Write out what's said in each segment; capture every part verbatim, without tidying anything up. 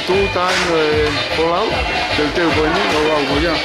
Tū taimi ʻo e folau, teuteu ko eni, ʻo lau ko ia.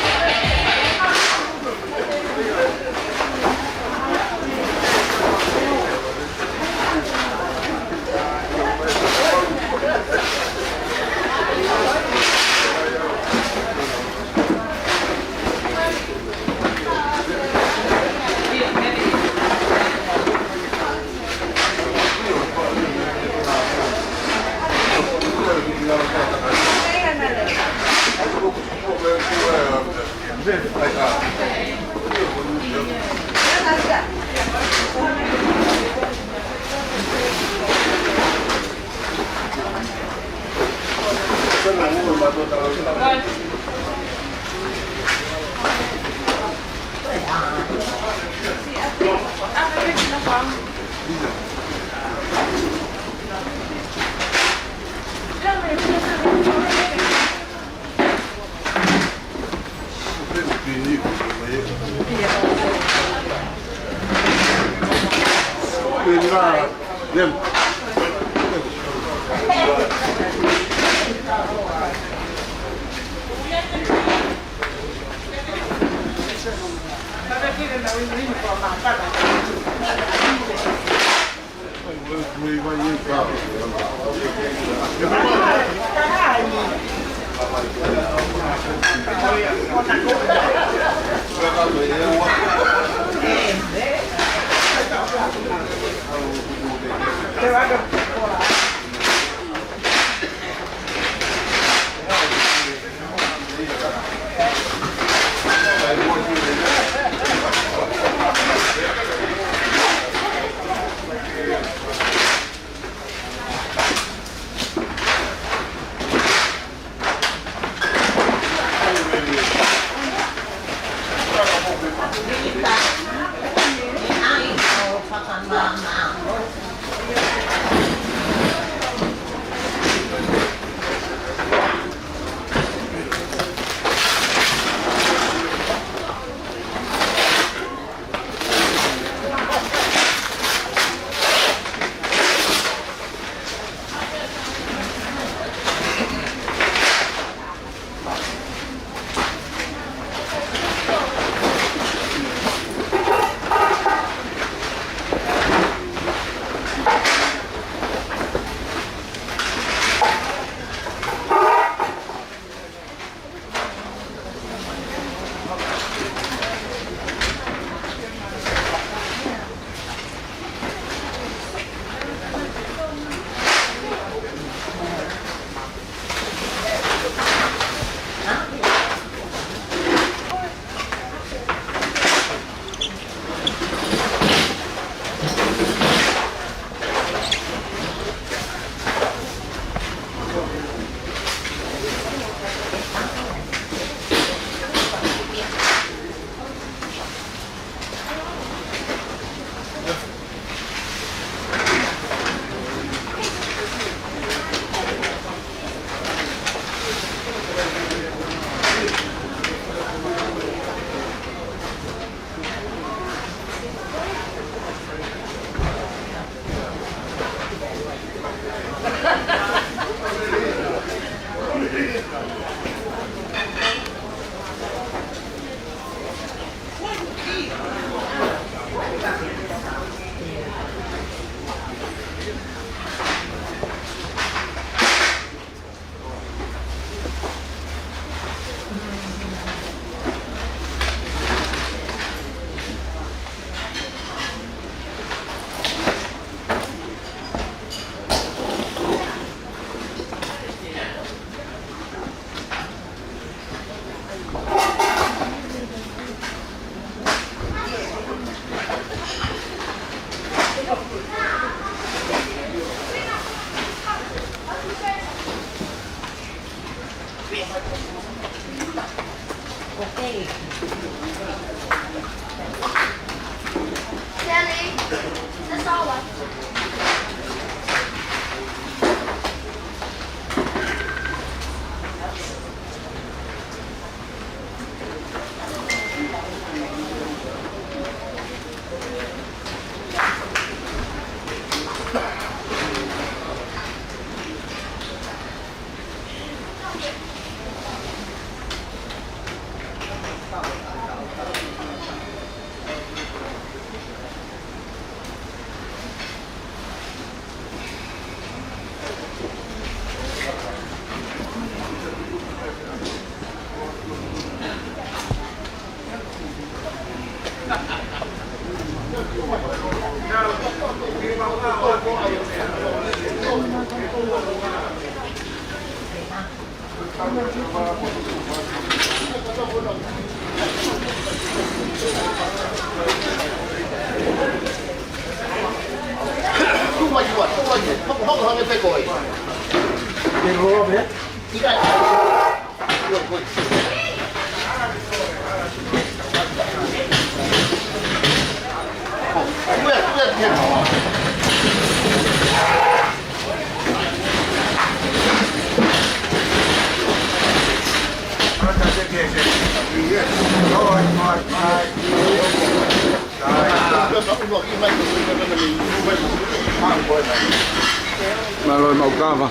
Mālō e maʻu kava.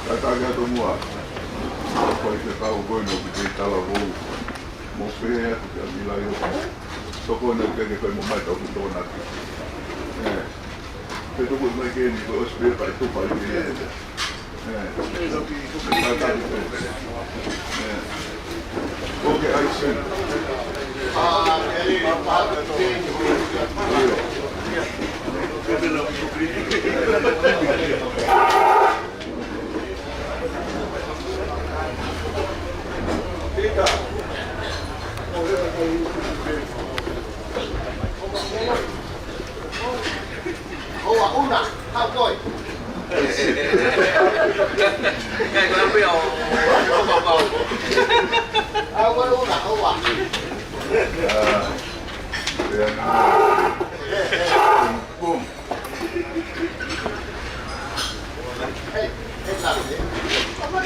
Kātaki atu muʻa. Ko e kau ko ē ʻoku kei talavou. Mo pehē atu kia Milaioka. Tokoni ke ke fai mo mai tau ki tōna. ʻE. Ke tuku mai ke ni ko ʻosi pē fai tuku ai ke ni. ʻOua, una, hau koe. Hau koe, una, ʻoua. Boom. Hey, hey,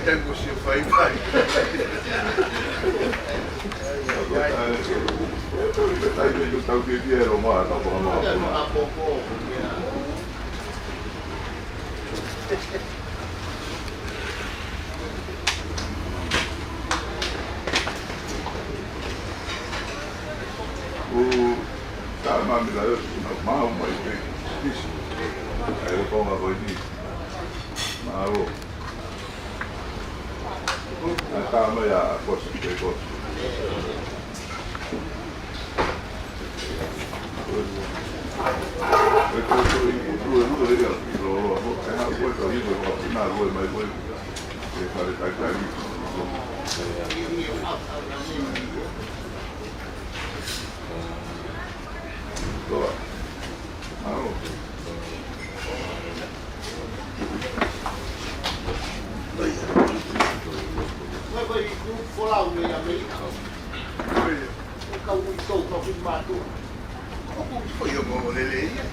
Tango si o fai fai. Ai, ai, ai. Tau ke pia e longoaʻa, tau fakamāʻopoʻopo. ʻO, tā mami la ʻo si na mau mai pe. Ai, ʻo tonga ko ni. Mālō. Ai, tā mai a kosi, pe kosi. Ko e kau ui tau kau ki mātou. ʻOku ui foʻi o mo lele ia.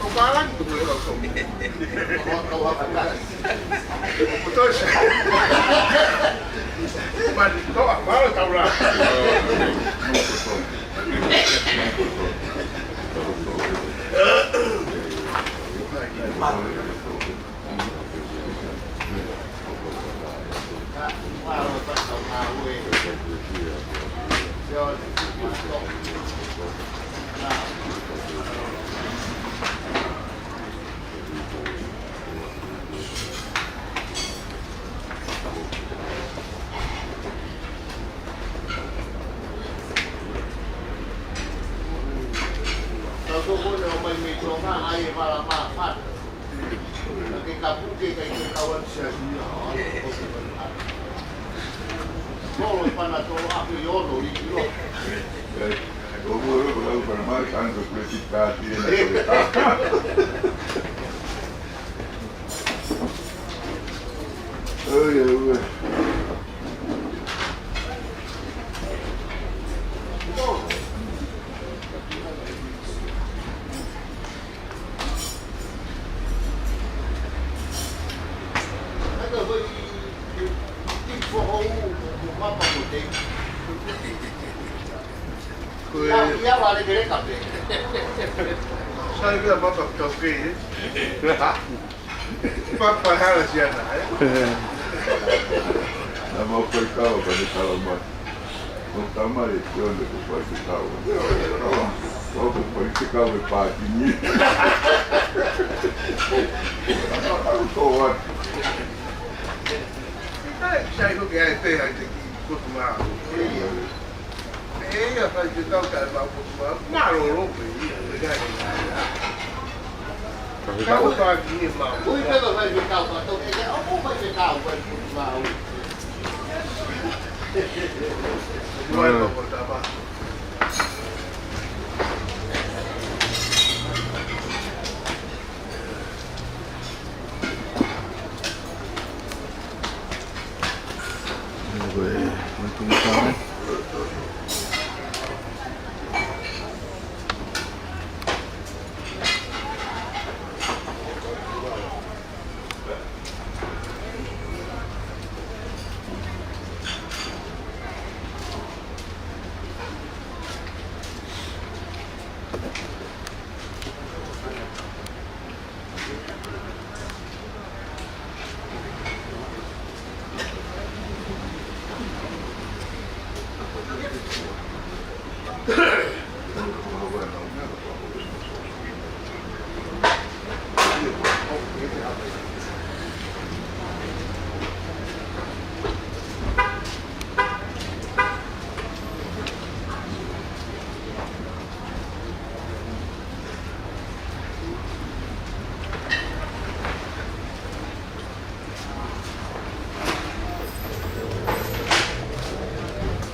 Ko kālani tu ko e kau kau. Ko kau hapa kasi. Ko tosi. Mani, ko a mālo tau la. Tau toko ne o mai mei Tonga, ai e vala mā fata. Ke kapu ke kai ke kau atu sia sia. Tolo pana tolo aku i ono i kilo. Ko mua lo ko lau pana mai kan ko kule kita ti e na ko le ta. Oi, oi, oi. Ko e, ia, ia vale kele kape. Sai kia papa kau kei, ē? Papa hala siana, ē? Na mau kai kau, ka ne kala mai. Mo tamai e Sione ko fai ke kau. Kau ko fai ke kau e pātini. Kau ko atu. Sai ko ke ai pē ai te ki Potungāue. ʻE ia fai ke kau ka e mau Potungāue. Mālōlō pē ia. Kau pātini e mau. Ui pē ka fai ke kau ka toke. ʻOku fai ke kau fai Potungāue.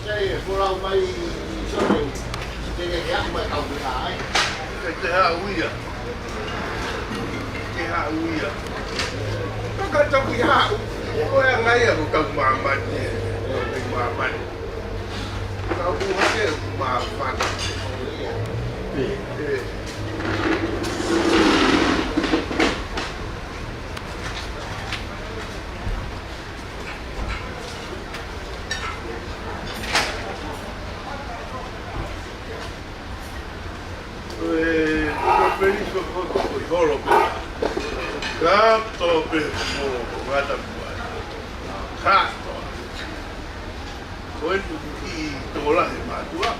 Sai, e folau mai, Sione, te ke hea mai kau mea ai. Ke te haʻu ia. Ke haʻu ia. Ka ka tau ki haʻu. Ko e anga ia ko kau māmani. Ko kau māmani. Kau hake māfana. ʻE. ʻE. Mo, mo ngata mo ai. Kātoa. Ko e tuku ki tokolahi mātuʻa.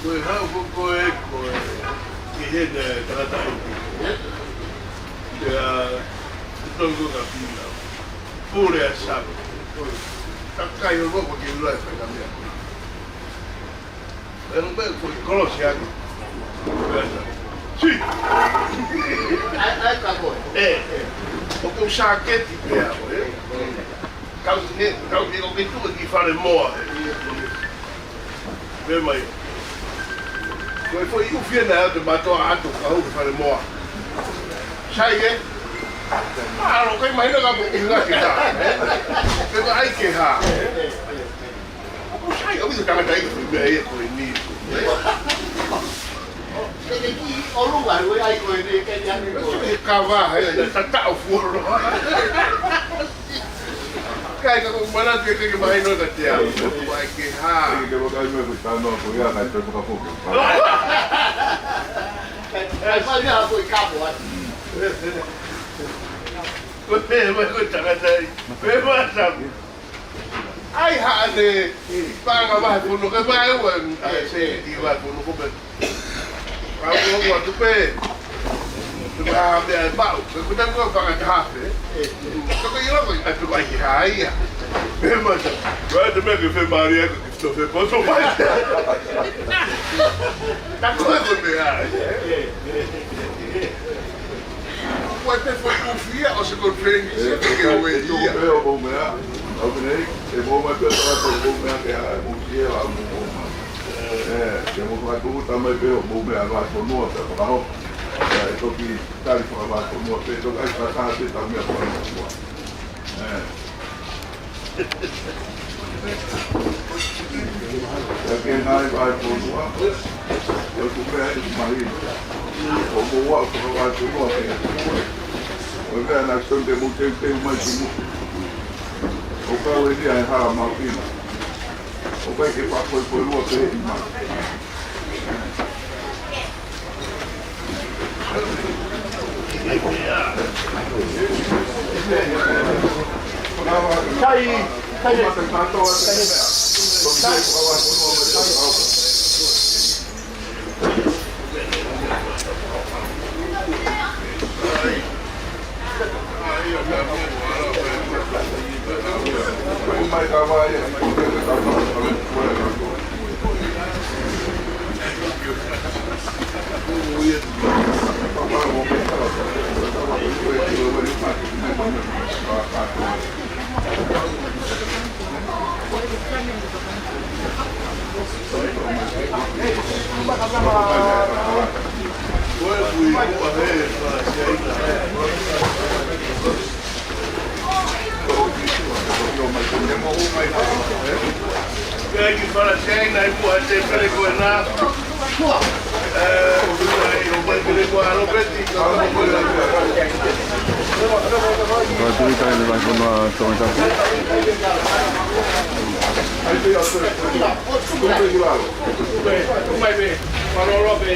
Ko e hau ko ko e, ko e, ki he ne tangata ʻoku. Pea, tau ko ka pina. Pule a sabu. Ko e, takai o loko ki ula e fai ka mea. E no me ko e kolosi ake. Pea sa. Si! Ai, ai, ka ko e. E, e. ʻOku ou sāketi pea ko e. Kau he, kau he ko ke tuʻu ki fale moa. Pea mai. Ko e foʻi ʻufi ena ʻa e mātuʻa atu kau ki fale moa. Sai e? Mālō, kai mahino ka mo ʻuhinga ke hā. Pe ko ai ke hā. ʻOku sai, ʻoku ʻi ai tangata ʻi mea ia ko eni. Ke ke ki ʻolunga, ʻoku ʻi ai ko eni, ke ke ʻi ai ko eni. Ko e kava, hai, na tata o fuolo. Kai ka ko mana te ke ke mahino ka te au. Ko ai ke hā. Ke ke vakai mai ko tano ko ia, kai te whakapoke. Kai mai mea ko i kapo atu. Ko te mai ko tangata ʻi. Pe masa. Ai haʻane, panga vahe pono, ke vahe ua, ai se, ʻi vahe pono ko pe. Ka ua ua tu pe. Tu pe ha mea e pau, pe kuta ko panga tahafe. Ka ko ila ko, ai tu ai ki haia. Pe masa, ko ai tu me ke fe maria ko ki to fe poto mai. Ta ko e ko pe ai. Ua te fo kufia o se ko treni, se ke ke ue ia. Pe o mo mea, au ke nei, e mo mai pe o tala to mo mea ke ha, mo sia la mo mo mai. E, ke mo ka tu ta mai pe o mo mea la ko no ta ka ho. E to ki tali fa la ko no pe to ai ka ka te ta mea ko no. E. Ka ke ngai vahefonua, ʻoku meʻa ʻi mahi. ʻO mo ua ko vahefonua ke. ʻO meʻa na ston te mo teuteu mai ki muʻa. ʻO ka ue ni ai hala mau ina. ʻO ka ke pa koi koi lua ke i mai. Pea ki Falasia ʻi nai mua te pele ko ena. Ē, ʻo mai pele ko a Lopeti. Ko e tui kai le vahefonua Tongatapu. Mai pē, malolo pē.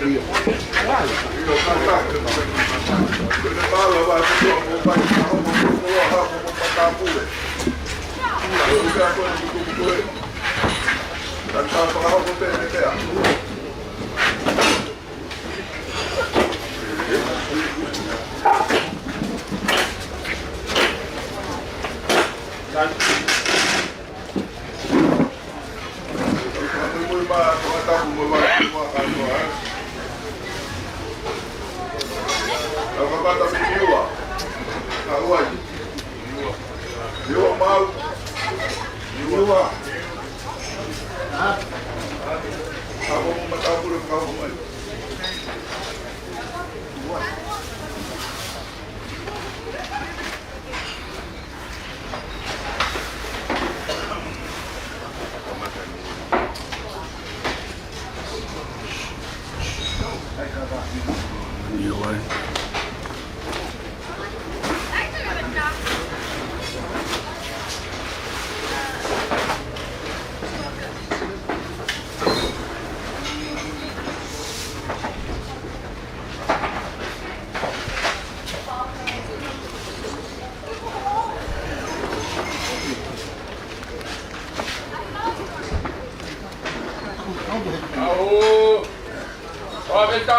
ʻAu, ʻofa atu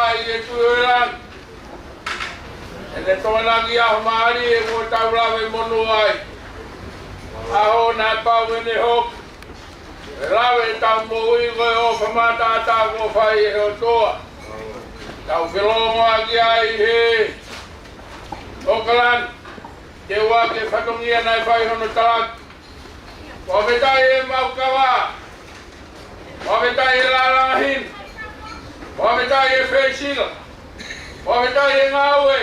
ki he ʻOtua ʻi langi. ʻEne toenga ʻaho mālie ʻoku tau lave monū ai. ʻAho naʻe pau ʻene hoko. ʻE lave ʻetau moʻui ko e ʻofa mātaʻataʻa kuo fai ʻe he ʻOtua. Tau felōngoaki ai he ʻOkalani. Te ua ke fatongia naʻe fai hono talaki. Fakafetaʻi ʻe Maukava. Fakafetaʻi ʻe Lalahina. Fakafetaʻi ʻe Fesila. Fakafetaʻi ʻe Ngāue.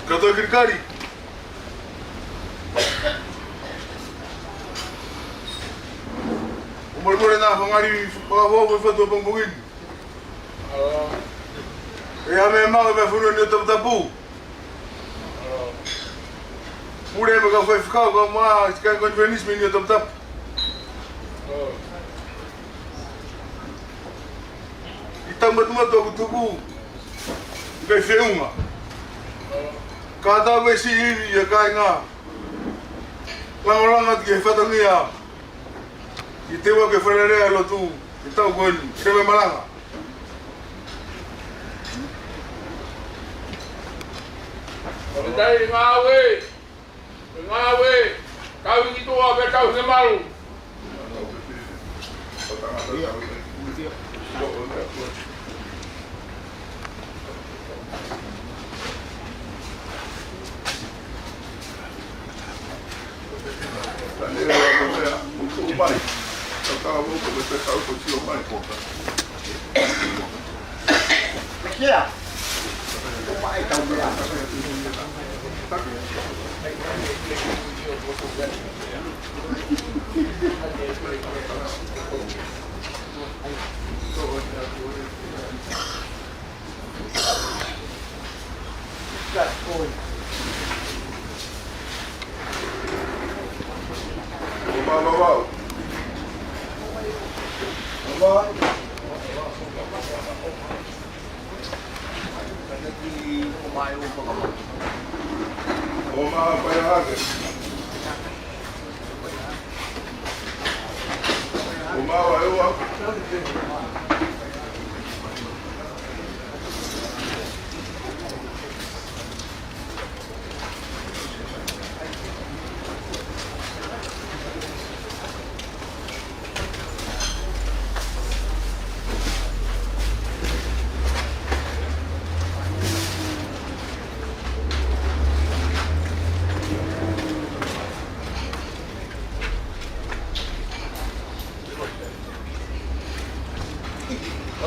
Ka toe kilikali. ʻO molemole na fangali fakafoʻou mo fatu pongipongi ni. ʻE ha meʻa maʻu e meʻa funu ni ʻo taputapu. Pule mo e kau faifekau, kau mai, sikai konifelenisi mei ni ʻo taputapu. ʻI he taʻu matamata ʻoku tuku, ʻikai feʻunga. Ka tau esi ini ia kāinga. Langa langa ki he fatongia. ʻI he ua ke fale lea lotu, ʻi he taʻu ko eni, ke me malanga. Fakafetaʻi Ngāue, Ngāue, tau ki tuʻa pea tau he malu.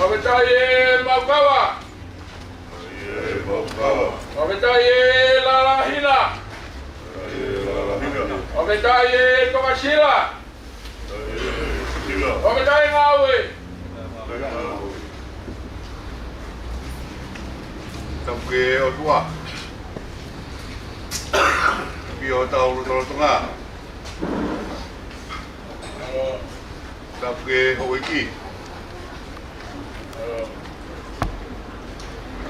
Fakafetaʻi ʻe Maukava. Fakafetaʻi ʻe Lalahina. Fakafetaʻi ʻe Tokasila. Fakafetaʻi Ngāue. Tapu ki he ʻOtua. Ki hotau lotolotonga. Tapu ki he houʻeiki.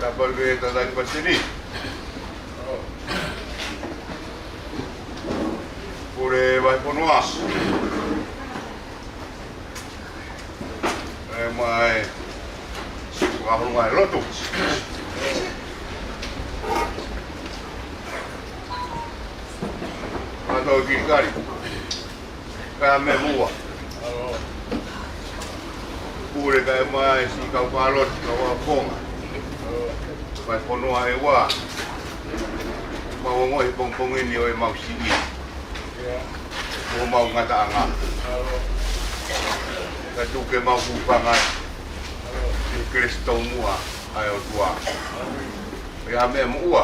Tapu ki he tangataʻeiki palesiteni. Pule vahefonua. ʻE mai, ua hulu mai lotu. Mātou ki kari. Ka me mua. Pule kae mai siʻi kau paloti, kau akonga. Vahefonua ʻe ua. Mau ongoʻi he pongipongi ni ʻo e mau siʻi. Mo mau ngataʻanga. Ka tuku ke mau hūfanga ʻi he kelesi tomuʻa ʻa e ʻOtua. ʻI he meʻa moʻua.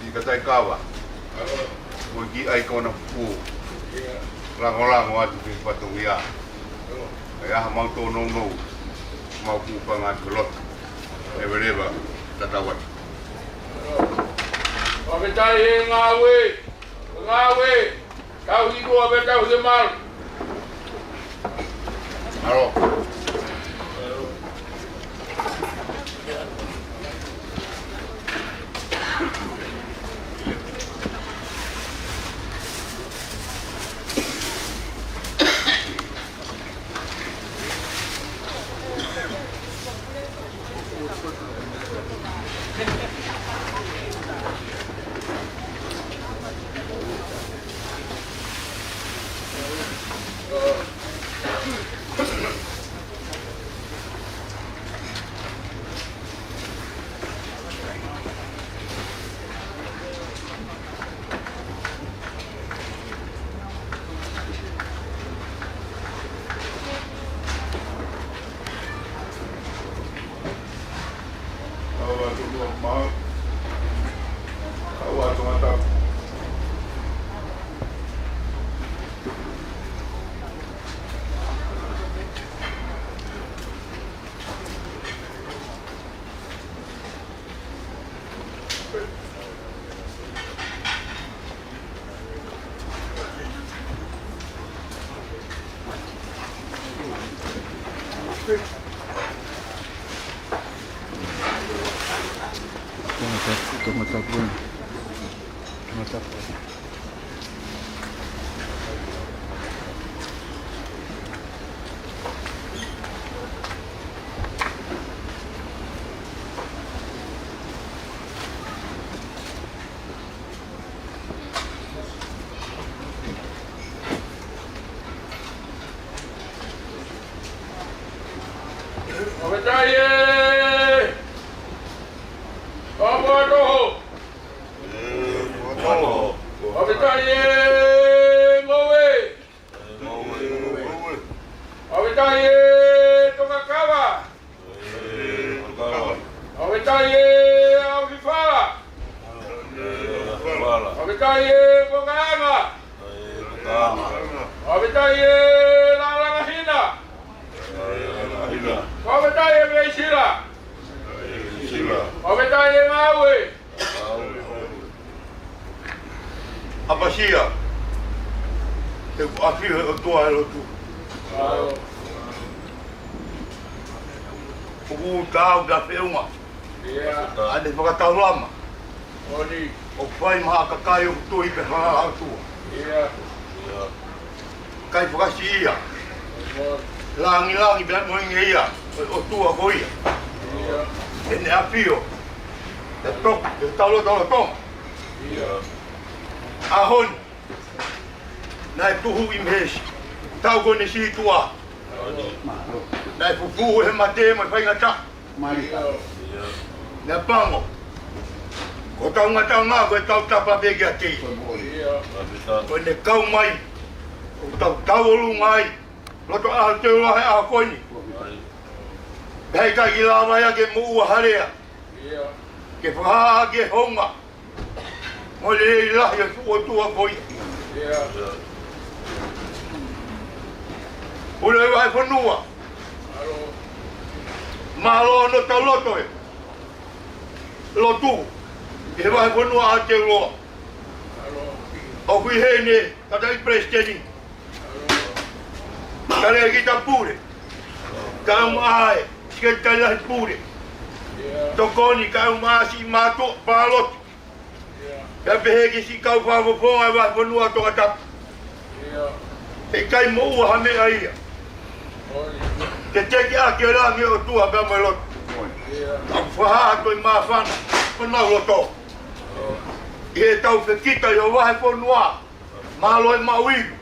ʻI he taʻekava. Mo e kiʻi ʻaikona fufū. Langolango atu ki he fatongia. ʻI he ʻaho mau tōnounou. Mau hūfanga atu lotu. ʻE veleva tatau atu. Fakafetaʻi he ngāue. Ngāue, tauhi ʻOtua pea tauhi e malu. Mālō. Fakafetaʻi ē! Fakafetaʻi ē! Fakafetaʻi ē! Ngoue! Fakafetaʻi ē! Tongakava! Fakafetaʻi ē, ʻAofifala. Fakafetaʻi ē, Kongaʻanga. Fakafetaʻi ē, Lalangahina. Fakafetaʻi ē, Veisila. Fakafetaʻi ē, Ngāue. ʻApasia. He ʻoku ʻafio he ʻOtua e lotu. ʻOku taau pea feʻunga. ʻA e fakataulama. ʻOku fai maʻa e kakai ʻoku tui pe hala ʻOtua. ʻIkai fakasiʻia. Langilangi pea mo e ngeia ʻo e ʻOtua ko ia. ʻEne ʻafio. ʻE toki, ʻe taulotolotonga. ʻAho ni. Naʻe tuhu ʻi Mehesi. Tau ko eni siʻi tuʻa. Naʻe fufū he mate mo e faingataʻa. Naʻe pango. Ko hotau ngataʻanga ko e tautapa pē kiate ia. Ko ʻene kau mai. ʻOku tau tauʻolunga ai. Loto ʻa Aotearoa he ʻaho ko eni. Pea ʻikai ke lava ia ke moʻua ha lea. Ke fakahā ʻaki e hounga mo e lelei lahi ʻo e ʻOtua ko ia. Pule vahefonua. Mālō hono tau lotu e lotu ʻi he vahefonua ʻa Aotearoa. ʻOku ʻi heni, tangataʻeiki palesiteni. Talēkita pule. Kae ʻumaʻā e sekelitali lahi pule. Tokoni, kae ʻumaʻā siʻi mātuʻa paloti. Pea pehē ki siʻi kau fakafofonga e vahefonua ʻo Tongatapu. ʻE ʻikai moʻua ha meʻa ia. Ke tekeʻaki e langi ʻo e ʻOtua pea mo e lotu. Ka ʻoku fakahā atu e māfana ʻo honau loto. ʻI heʻetau fekita ʻi ho vahefonua, mālō e maʻu ʻilo.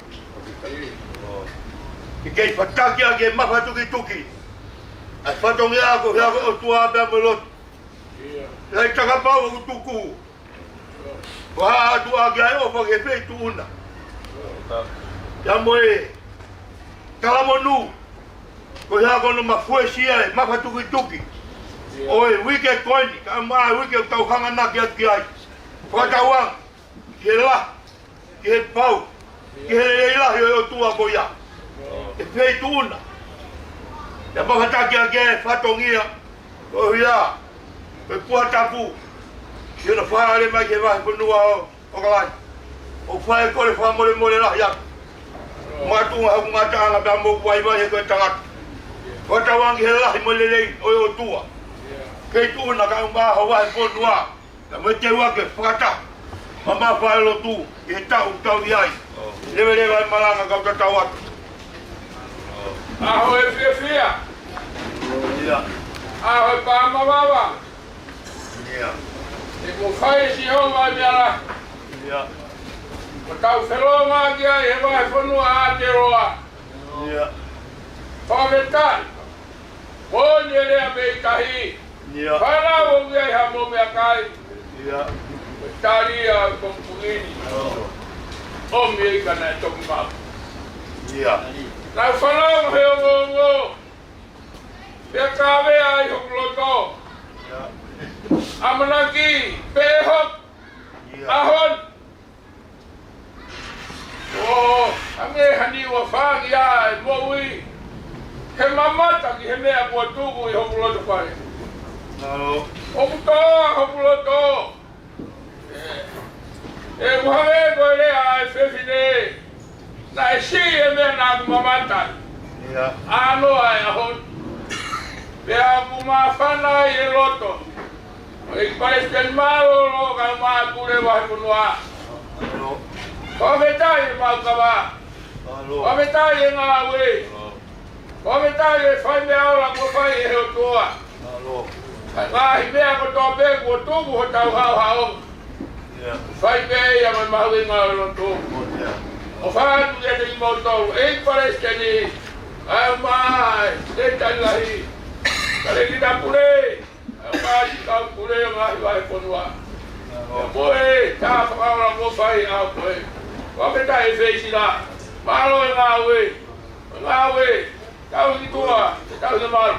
Ke kei fataki ʻaki e mafatukituki ʻa e fatongia ko ia ʻo e ʻOtua pea mo e lotu. Lahi e takapau ʻoku tuku. Fakahā atu ʻaki ʻa e ʻofa ki he feituʻu na. Pea mo e talamonū. Ko ia ko hono mafuesia e mafatukituki ʻo e uike ko eni, kae ʻumaʻā e uike ʻoku tau hanganaki atu ki ai. Fakatauange ki he lahi, ki he pau, ki he lelei lahi ʻo e ʻOtua ko ia. E feituʻu na. Pea mafataki ʻaki e fatongia ko ia ʻo e Puha Tapu, ʻi hono fakaʻalu mai ki he vahefonua ʻo ʻAokalani. ʻOku fai e kole fakamolemole lahi atu. Makatuʻunga hoku ngataʻanga pea mo hoku vaivai he ko e tangata. Fakatauange ki he lahi mo e lelei ʻo e ʻOtua. Feituʻu na kae ʻumaʻā ho vahefonua. Pea mo e teuaki fakataha mo e mamafa e lotu ʻi he taʻu ʻoku tau ʻi ai. Leveleva e malanga kau tatau atu. ʻAho e fiefia. ʻAho e pā mavava. ʻE kuo fai ʻe Sihova e meʻa lahi. ʻO tau felōngoaki ai he vahefonua ʻa Aotearoa. Fakafetaʻi. Moʻoni e lea mei tahi. Fānau, ʻoku ʻi ai hamou meʻakai? Tali ʻa e pongipongi ni. ʻOmi e ika naʻe toki maʻu. Naʻa ku fanongo he ongoongo. Pea kavea ai hoku loto. ʻAmanaki pē hoku ʻaho ni. ʻO hangē ha niʻihi ua fāngi ʻa e moʻui. He mamata ki he meʻa kuo tuku ʻi hoku loto fale. ʻOku toʻa hoku loto. ʻE, ʻoku hangē ko e lea ʻa e fefine. Naʻe siʻi e meʻa naʻa ku mamata ai. ʻAno ʻa e ʻaho ni. Pea ʻoku māfana ai e loto. ʻEiki Palesiteni mālōlō kae ʻumaʻā e pule vahefonua. Fakafetaʻi e maʻu kava. Fakafetaʻi e ngāue. Fakafetaʻi e fai meʻa ola kuo fai ʻe he ʻOtua. Ngaahi meʻa kotoa pē kuo tuku hotau haohaoa. Fai pē ia mo e mahuʻinga ʻo e lotu. ʻOfa atu kiate kimoutolu, ʻEiki Palesiteni, kae ʻumaʻā e sekelitali lahi, talēkita pule, kae ʻumaʻā siʻi kau pule ʻo e ngaahi vahefonua. Pea mo e tā fakaola kuo fai ʻaho ko ē. Fakafetaʻi e feisila. Mālō e ngāue. Ngāue. Tau ki tuʻa. Tau ki malu.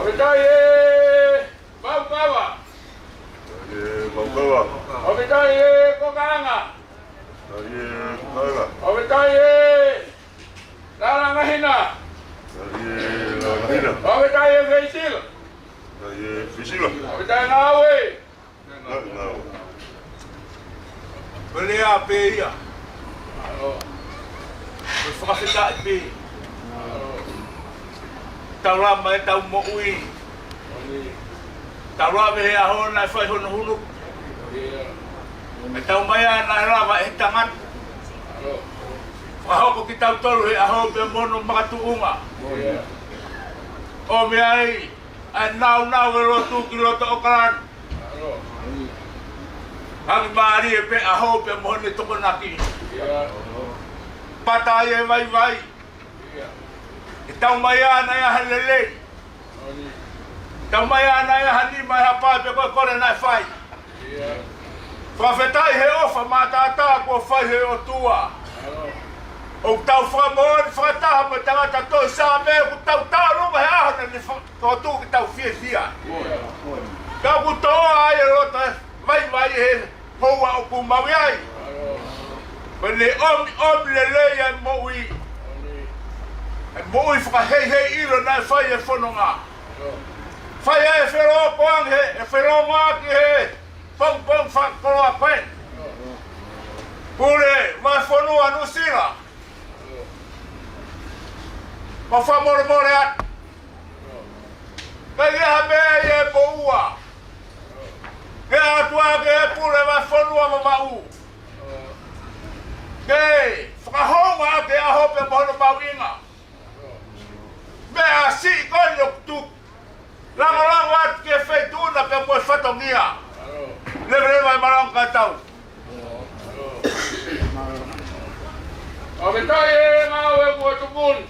Fakafetaʻi e maʻu kava. Fakafetaʻi e kokaʻanga. Fakafetaʻi e lālanga hina. Fakafetaʻi e feisila. Fakafetaʻi e ngāue. Ko e lea pē ia. Ko e fakafetaʻi pē. Tau lava mai ʻetau moʻui. Tau lava he ʻaho naʻe fai hono hunu. ʻE tau mai ʻa naʻe lava ʻe he tangata. Fakahoko kitautolu he ʻaho pea mo hono makatuʻunga. ʻOmi ai ʻa e naunau e lotu ki loto ʻOkalani. Hangē mālie pē ʻaho pea mo hono tokonaki. Pata ai e vaivai. ʻE tau mai ʻa naʻe ʻi ai ha lelei. Tau mai ʻa naʻe ʻi ai ha nima ʻi ha pā pē ko e kole naʻe fai. Fakafetaʻi he ʻofa maʻataʻatā kuo fai he ʻOtua. ʻOku tau fakamoʻoni fakataha mo e tangata tohi Saame, ʻoku tau taʻolunga he ʻaho naʻa ne fa-, fokotuʻu ke tau fiefia. Ka ʻoku toʻo ai e loto e vaivai he houa ʻoku mau ʻi ai. Pea ne ʻomi, ʻomi lelei ʻa e moʻui. ʻA e moʻui fakaheihei ʻilo naʻe fai e fononga. Fai ai e felōkoa he, e felōngoaki he pongipongi fakakoloa ko ē. Pule Vahefonua Nuʻusila. Mau fakamolemole atu. Ka ʻi ai ha meʻa ʻi he moʻua. Ke ʻatu ā ke pule Vahefonua Vavaʻu. Ke fakahounga ʻa e ʻaho pea mo hono mahuʻinga. Meʻa siʻi ko eni ʻoku tuku. Langolango atu ki he feituʻu na pea mo e fatongia. Leveleva e malanga ka tau. Fakafetaʻi e ngāue kuo tuku ni.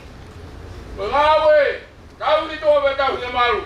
Ko e ngāue, tau ni tō me tau hia malu.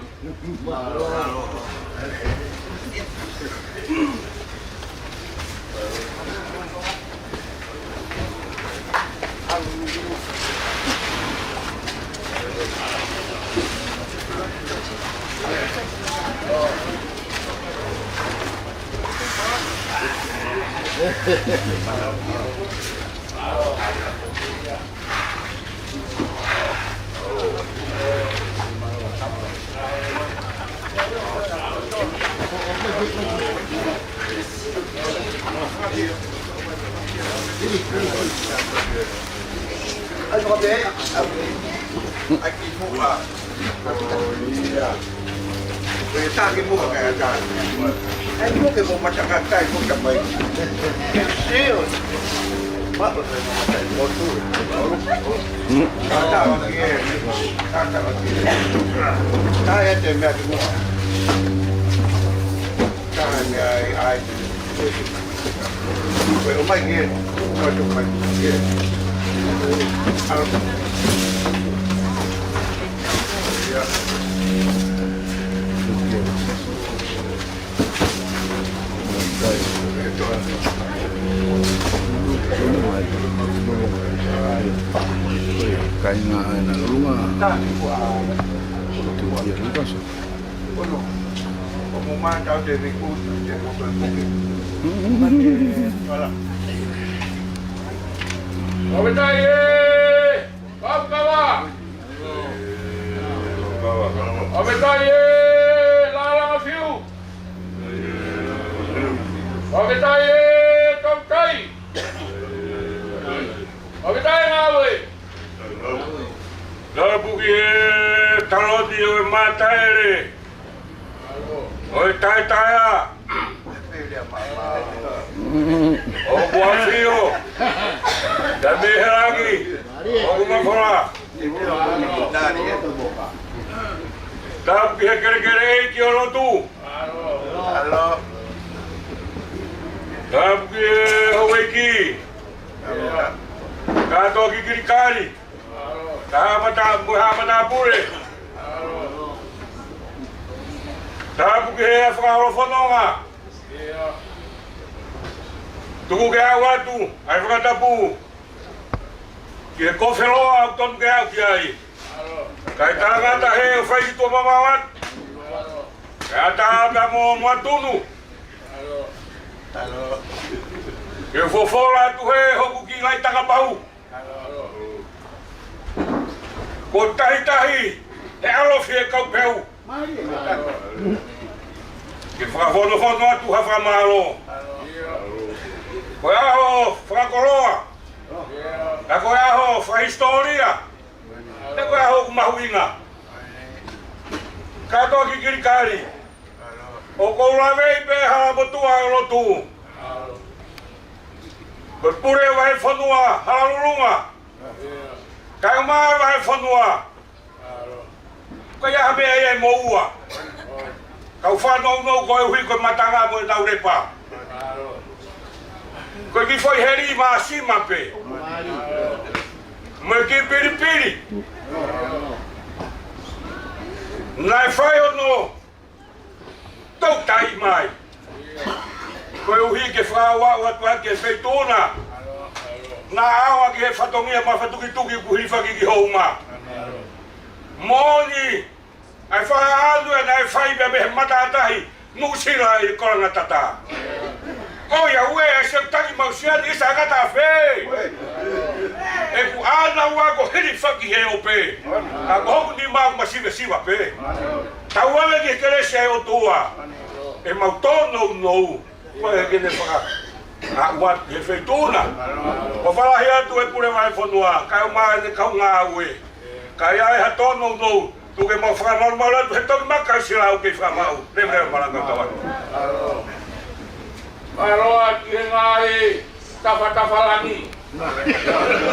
Ko e taki mo ka ka. Ai mo ke mo matakatai mo ka mai. Sio. Ma ko ka mo ka mo tu. Tata wa ki e. Tata wa ki e. Ka e te mea ki mo. Ka e ai ai. Ko e ʻomai ke, ʻomai ke, ʻomai ke. Kāinga ʻa e na lunga. Tukia Lukaso. Ono, ʻo mo mā tau te viku, te mo toe puke. Mate, wala. Fakafetaʻi e! Fakafetaʻi! Fakafetaʻi e! Lālanga fiu! Fakafetaʻi e! Tautai! Fakafetaʻi ngāue! Tapu ki he taloni ʻo e mataele. ʻO e taetaea. ʻOku ʻafio. Tapu ki he langi. ʻOku mafola. Tapu ki he kelekele ʻeiki ʻo lotu. Tapu ki he houʻeiki. Kātoa ki Kilikali. Ka haʻa mata, mo haʻa matāpule. Tapu ki he fakaholo fononga. Tuku ke aʻu atu, ʻa e fakatapu. Ki he kofe loa ʻoku tonu ke aʻu ki ai. Kae talangata he ʻo fai ki tuʻa mamaʻo atu. Kae ʻatā pea mo Moatunu. Ke fofola atu he hoku kiʻi laʻi takapau. Ko Tahitahi, he ʻalofi e kau peu. Ke fakafonofono atu ha fakamālō. Ko e ʻaho fakakoloa. Ka ko e ʻaho fakahisitōlia. Ka ko e ʻaho ʻoku mahuʻinga. Kātoa ki Kilikali. ʻOku ou laveʻi pē hala motuʻa ʻo e lotu. Ko e pule vahefonua, hala lulunga. Kae ʻumaʻā e vahefonua. Ko ia ha meʻa ia ʻe moua. Kau fanongonongo koeʻuhi ko e matanga mo ʻenau lepa. Ko e kiʻi foʻi heli māsima pē. Mo e kiʻi pilipili. Naʻe fai hono toutai mai. Koeʻuhi ke fakaaʻu atu ʻa e feituʻu na. Naʻa ʻaonga ki he fatongia mafatukituki kuo hilifaki ki Houma. Moʻoni, ʻa e fakaʻanu ē naʻe fai pē mei he matātahi Nuʻusila ʻi Kolangatata. ʻOiauē, ʻa e siʻoku tangi mau siani ʻi Sāngata Afē. ʻOku ʻānaua kuo hilifaki he ope. Ka ko hoku nima ʻoku masivesiva pē. Tau ʻave ki he kelesi ʻa e ʻOtua. ʻEmau tōnounou. Ko e ke ne faka-, ʻa, ua, he feituʻu na. ʻOfa lahi atu e pule vahefonua, kae ʻumaʻā ʻene kau ngāue. Ka ʻi ai ha tōnounou, tuku ke mau fakamalumalu atu, he toki maka ʻi Silau ke fakamaʻu. Leveleva malanga tau atu. Mālō atu he ngaahi tafatafa langi. Pea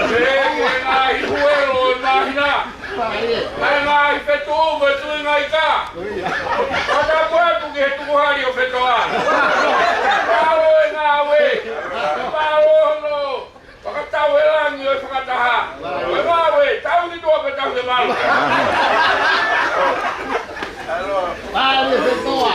ki he ngaahi huelo ʻo e māhina. Pea ngaahi fetuʻu, fetuʻu ngaahi ka. Fakatapu atu ki he tukuhali ʻo Fetoa. Mālō e ngāue. Mālō hono fakatau e langi ʻo e fakataha. Ko e ngāue, tau ki tuʻa pea tau ki lalo. Mālō e Fetoa.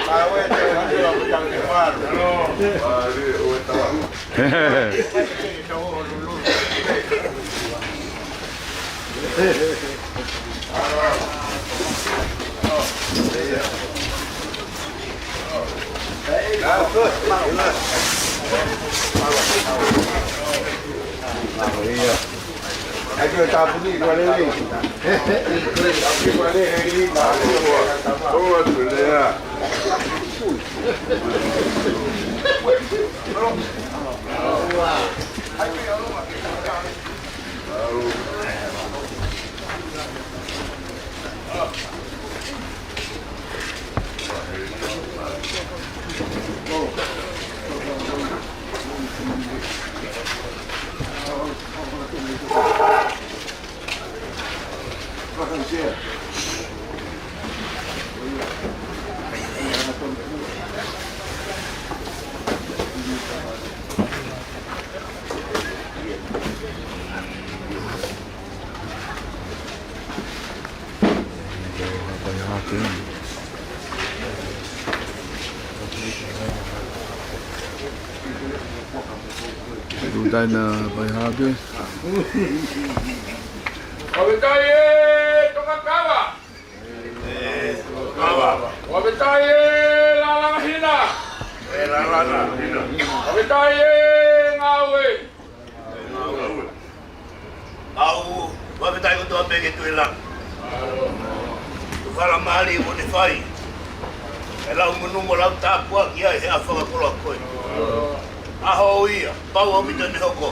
Tutaina pai hake. Fakafetaʻi e Tongatapu. Fakafetaʻi e Lalangahina. Fakafetaʻi e Ngāue. ʻOku ou fakafetaʻi kotoa pē ki he Tuʻi Langi. Ko e faingamālie kuo ne fai. ʻE lau monū mo lau tāpuaki ai he ʻaho fakakoloa ko eni. ʻAho ia, pau ʻaupito ʻene hoko.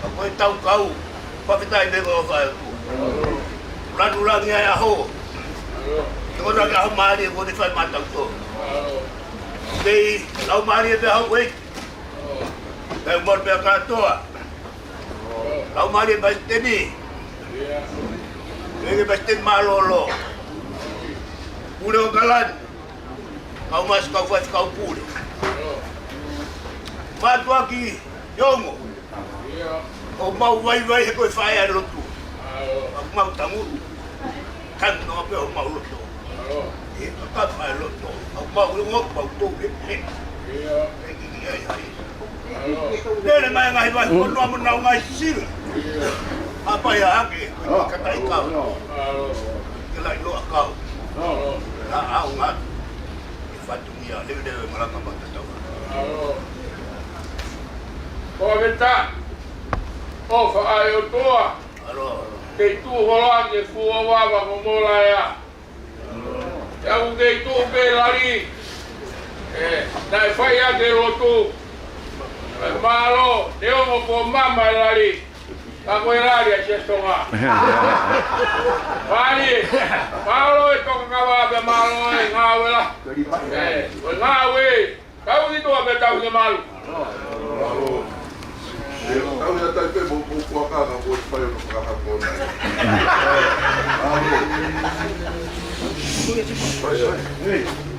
Ka ko e tau kau, fakafetaʻi pē ko e ʻofa ʻa e ʻOtua. Lanu langi ai ʻaho. Ko e ʻaho mālie kuo ne fai maʻatautolu. Kei lau mālie pē ʻaho ko ē. Kae ʻumaʻā pē ʻa kātoa. Lau mālie Palesiteni. Pea ki he Palesiteni mālōlō. Pule ʻo Kalani. Kau masi kau fai kau pule. Mātuʻaki Iongo. ʻOku mau vaivai he ko e fai ʻa e lotu. ʻOku mau tangutu. Tangi noa pē ʻo mau loto. ʻE, ka ka fai loto. ʻOku mau ʻilo ʻoku mau tou he he. ʻE kiki ai ai. Lele mai ngaahi vai konoa mo nau ngaahi sila. ʻApa ia hake, ko e kataʻi kau. Ke lai loa kau. Ka au ngā. Ke fatungia, leveleva e malanga matatau. Fakafetaʻi. ʻOfa ʻa e ʻOtua. Kei tuʻu holo ange fuo vava mo mola ea. Ia ʻoku kei tuʻu pē lali. ʻE, naʻe fai ʻaki e lotu. ʻE, mālō, neongo ko mama e lali. Ka ko e lali ʻa Siaʻatouʻatāina. Mālie, mālō e tokanga pea mālō e ngāue la. ʻE, ko e ngāue. Tau ki tuʻa pea tau ki malu. Tau ia tai pē mo, mo kuakanga mo fai ono kaka kona. Fai, fai.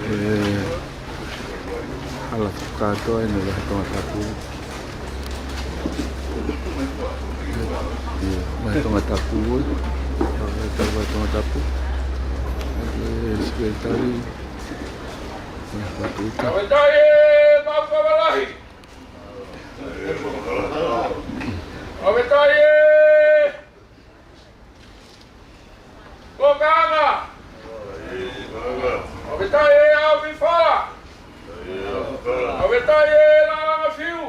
ʻE, hala kātoa ʻi he vahe Tongatapu. ʻE, vahe Tongatapu, ʻe. Vahe Tongatapu. ʻE, sekelitali. Vahe Tongatapu. Tau e tai e mau kavalahi. Tau e tai e Kokanga. ʻOku ʻikai ʻe au fifala. ʻOku ʻikai ʻe langa fiu.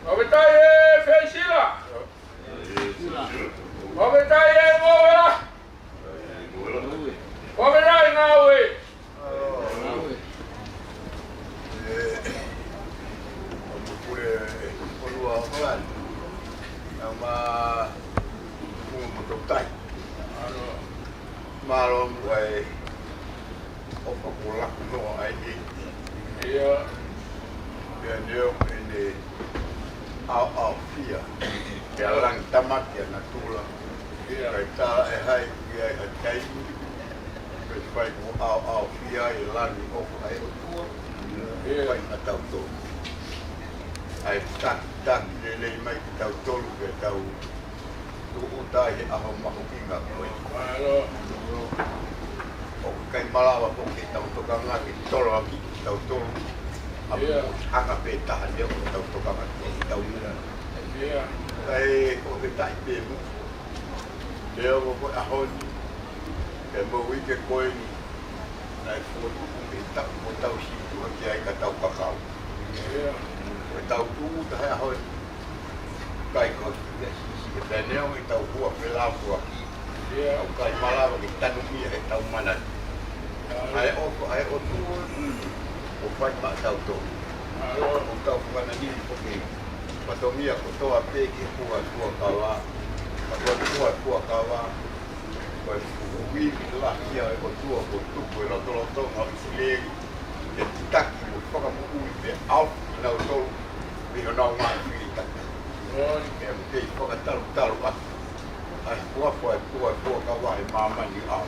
ʻOku ʻikai ʻe feisila. ʻOku ʻikai ʻe ngoela. ʻOku ʻikai ʻe ngāue. ʻE, ʻo mukule, ʻe, ʻolua ʻo Kolani. Nama mua mototai. Mālō muʻa e ʻofa kuo laku noa ai ʻe. Ia. Pea neo ʻene ʻaoʻaofia. Pea langi tamaki ʻa natula. Ia. Kae tā ʻe hai ʻoku ʻi ai ha taimi. Pea fai mo ʻaoʻaofia e langi ʻofa ʻa e ʻOtua. Ia. Fai na tautolu. ʻA e taki, taki lelei mai ki tautolu pea tau tuʻuta ʻi he ʻaho mahuʻinga ko ē. Mālō. ʻOku ʻikai malava foki ke tau tokanga ke tolo ʻaki kitautolu. ʻA ia. Hanga pē taha neo ke tau tokanga ke tau mira. Ia. ʻIkai ʻoku ʻikai pē mo. Leo mo ko e ʻaho ni. Pea mo e uike ko eni. Naʻe fotu ʻi he taʻu mo tau situ ʻaki ai ka tau kakau. Ia. Ko e tau tuʻuta he ʻaho ni. ʻIkai ko e ia sisi e pea neo ʻi tau hua pē la fua ki. Ia. ʻOku ʻikai malava ke tanumia he tau manatu. ʻA e ʻofa, ʻa e ʻOtua, ʻoku fai maʻa tautolu. ʻA e ʻofa, ʻoku tau fakanangi foki. Fatongia kotoa pē ke hua e fuakava. Ka ko e hua e fuakava. Ko e fuʻu ivi lahi ia ʻo e ʻOtua kuo tuku e lotolotonga ʻo ʻIsileli. Ke taki mo fakamoʻui pea ʻaofi kinautolu mei honau ngaahi fili tata. ʻOi. Pea mo kei fakatalutalu ʻaki ʻa e fuafua e fua e fuakava he māmani ʻaho.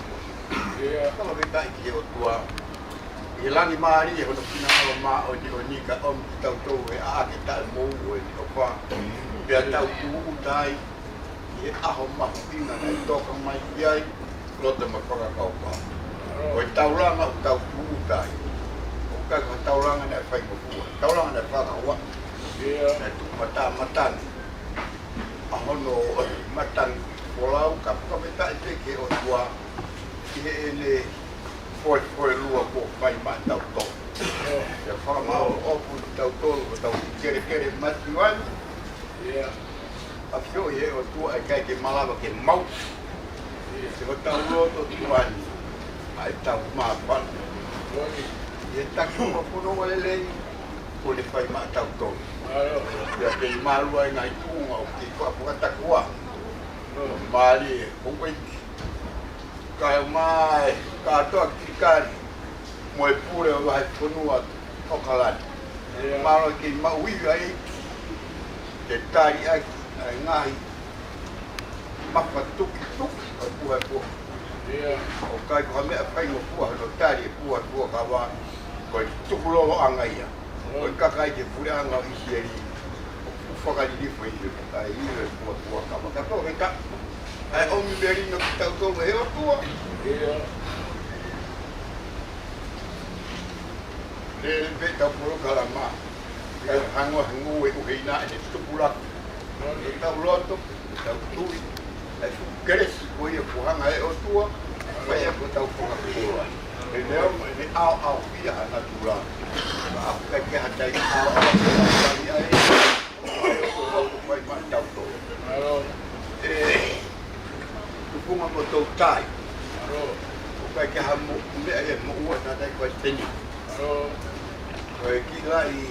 Ia. Fakafetaʻi ki he ʻOtua. ʻI he langi mālie hono finangalo māʻoniʻoni ka ʻomi kitautolu he ʻaʻake taʻemoʻua ʻo e ʻofa. Pea tau tuʻuta ai ʻi he ʻaho mahuʻinga naʻe toka mai ki ai, loto mo e fakakaukau. Ko e taulanga ʻoku tau tuʻuta ai. ʻOku ʻikai ko ha taulanga naʻe fai mo fua. Taulanga naʻe fakakaukau. Ia. Naʻe tuku matāmatangi. ʻA hono matangi folau ka fakafetaʻi pē ki he ʻOtua. ʻI heʻene foefoelua kuo fai maʻatautolu. Ia. Pea fakamāʻopoʻopo kitautolu, ko tau kelekele masiva ni. Ia. ʻAfioʻi ʻe he ʻOtua ʻe ʻikai ke malava ke mau. Ia. He ko hotau loto tuʻa ni, ʻa e tau māfana. ʻI he taki ʻo e fonua lelei, kuo ne fai maʻatautolu. Pea kei mālua e ngaahi tuʻunga ʻoku kei fakatakuʻa. Mālie, ʻoku ʻEiki. Kae ʻumaʻā e kātoa kiʻi kali mo e pule ʻo e vahefonua ʻOkalani. Mālō e kei maʻu ivi ʻa e ʻEiki ke tali ʻaki ʻa e ngaahi mafatukituki ʻo e puha ʻo e fonua. ʻOku ʻikai ko ha meʻa faingofua hono tali e puha ʻo e fuakava, ko e tukuloloʻanga ia. Ko e kakai ki he puleʻanga ʻo ʻIsileli ʻoku fakalilifu ʻi he, ʻa e ivi ʻo e puha ʻo e fuakava. Ka ko e ka, ʻa e ʻomi melino kitautolu ʻe he ʻOtua. Lele pē ʻetau polokalama. Kae hangē ʻoku ngū e ʻuhinga ʻene tupulaki ʻetau loto, ʻetau tui, ʻa e fuʻu kelesi ko ia kuo hanga ʻe he ʻOtua ʻo fai ʻaki hotau fakakoloa. He neongo ʻene ʻaoʻaofia ʻa natula, ka ʻoku ʻikai ke ha taimi ʻaoʻaofia ʻa e ʻOtua ʻoku fai maʻatautolu. ʻE, tufunga mo toutai. ʻOku ʻikai ke ha mo-, meʻa ia mo ua tātai ko e teni. Ko e kiʻi laʻi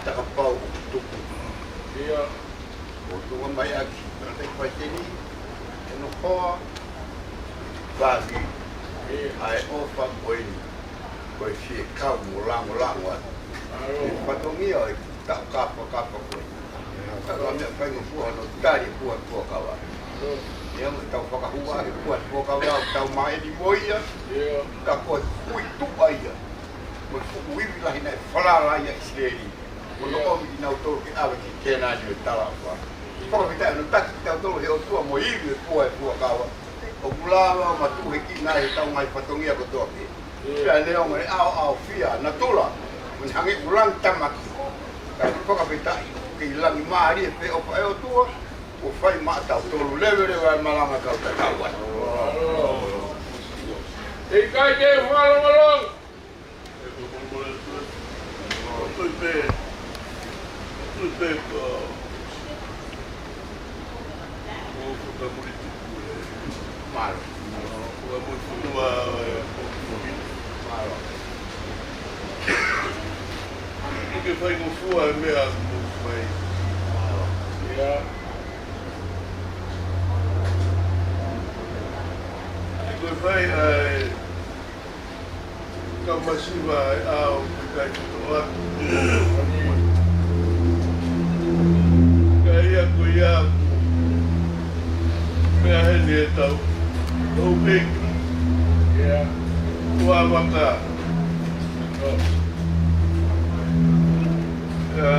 takapau ʻoku tuku. ʻO tuʻunga mai ʻaki, tātai ko e teni, ʻe noho ʻa e vāhi, ʻa e ʻofa ko eni, ko e fie kau mo langolango atu. ʻI he fatongia ʻo e taʻu kāfakafa ko eni. Ka ko e meʻa faingofua hono tali e puha ʻo e fuakava. ʻE ʻomi ʻetau fakahua ʻaki e puha ʻo e fuakava ʻoku tau maheni mo ia. Ka ko e hui tuʻa ia. Mo e fuʻu ivi lahi naʻe falala ai ʻa ʻIsileli. Ko hono ʻomi kinautolu ke ʻave ki Kēnani ʻo e talaʻofa. Fakafetaʻi hono taki kitautolu ʻe he ʻOtua mo e ivi ʻo e puha ʻo e fuakava. ʻOku lava ʻo matuʻuhekina ai ʻetau ngaahi fatongia kotoa pē. Pea neongo ʻene ʻaoʻaofia ʻa natula, mo ne hangē ʻoku langi tamaki. Ka ʻoku fakafetaʻi, kei langi mālie pē ʻofa ʻa e ʻOtua, ʻoku fai maʻatautolu leveleva e malanga kau tatau atu. ʻE ʻikai ke fakalongolongo. Tui pē, tui pē ko, ko, ko ka muli tuku e. Mālō. Ko ka muli tuku a, e, ko, ko, mālō. Ko ke faingofua e meʻa ko fai. Mālō. ʻIo. Ko e fai ai, kau masiva e ʻao ki kai ki toa. Ka ia ko ia, meʻa heni e tau, tau peki. Ua maka. Ia,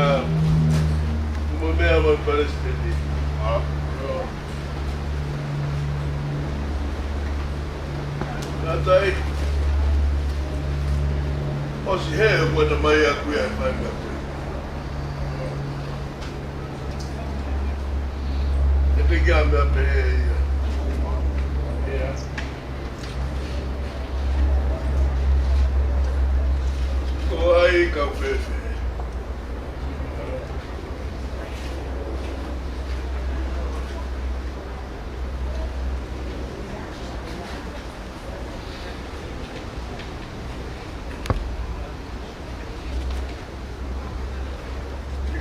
mo meʻa mo e palesiteni. Naʻa tai, ʻosi he, ʻoku ʻata mai ʻaku ia e fai ʻaku ia. ʻE piki a meʻa pehē ia. Ia. Ko ai kau fēfē.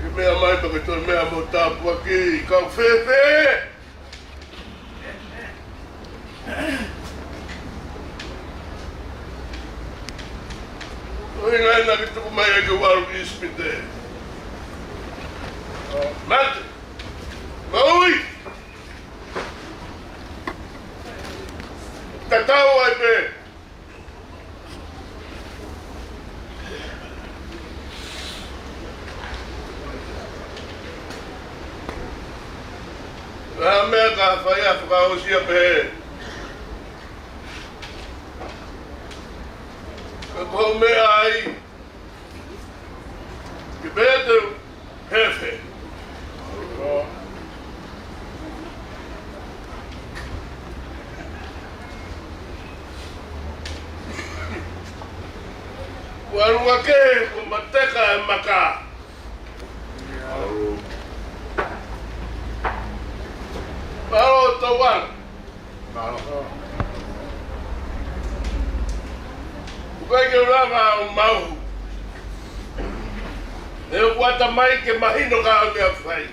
Ke meʻa mai pea ke toe meʻa mo tāpuaki, kau fēfē. ʻUhinga ia naʻa ke tuku mai ai ke u ʻalu ki ʻIsipite. Mate. Maui. Tatau ai pē. Ko e hā e meʻa ka fai ʻa e fakaʻosi ia pē. Ka ko e meʻa ai. Ke pehē te u fēfē. Kuo ʻalu hake, kuo mateka e maka. Mālō tauana. Mālō. Ko e ke lava ʻo maʻu. ʻE ʻoku ʻata mai ke mahino ka ʻoku meʻa fai.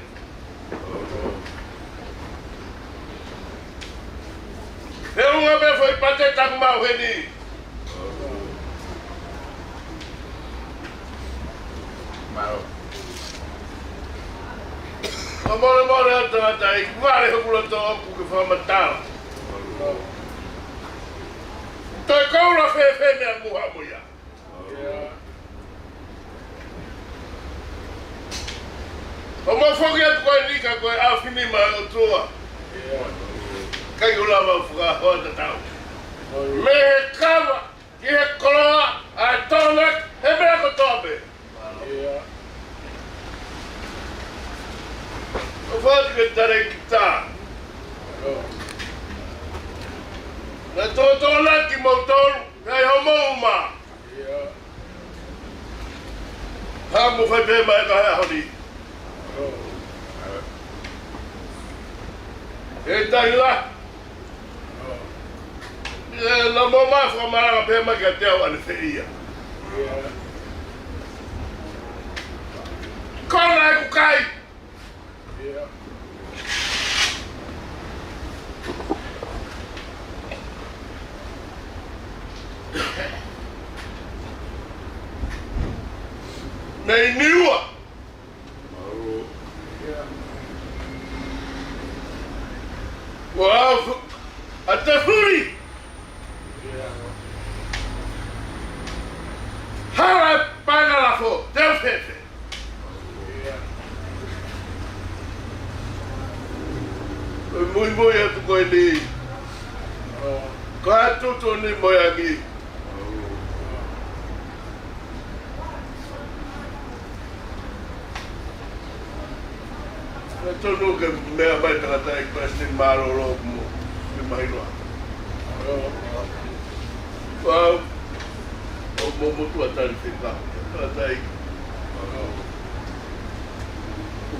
He unga me fai pate taku mau heni. Mau. Ka mole mole ʻa tangata i vale hoku loto ʻoku ke fakamatala. Toe kaula fēfē meʻa muha mo ia. ʻO mau foki atu ko e nika ko e ʻaofinima ʻo e ʻOtua. Kai ʻo lava ʻo fakahoa tatau. Mei he kava, ki he koloa, ʻa e tōnaki, he meʻa kotoa pē. ʻO fati ke tare ki tā. Na tō tōnaki mau tolu, kai homou uma. Hamu fai pē mai ka he ʻaho ni. He taila. ʻE, na mo ma fakamalanga pē mai kia te au ane feia. Kona e kukai. Nei niua. Ua fu-, ʻa te furi. Hala e paenga lafo, te u fefe. Ko e muimui atu ko eni. Ko e tutu ni mo e angi. Ko e tonu ke meʻa mai tangata i pasi ni mālōlō mo. Ke mahino. Wow. ʻO mo motu a tali fika. Tangata i.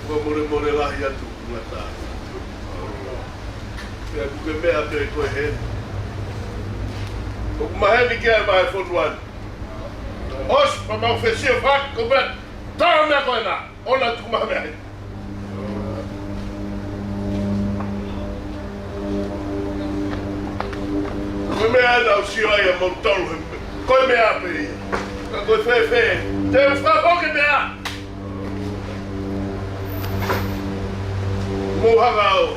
Ko mole mole lahi atu ngata. Pea kuke meʻa pē ko e heni. ʻOku maheni ke ʻai mai fonuan. ʻOsi, pa mau fesi e fak, ko pē. Tau meʻa ko ena. ʻOna tuku maha meʻa heni. Ko e meʻa ena ʻoku sio ai ʻa mau tolu he. Ko e meʻa pē ia. Ka ko e fēfē. Te u fakafoki meʻa. Mou hanga au.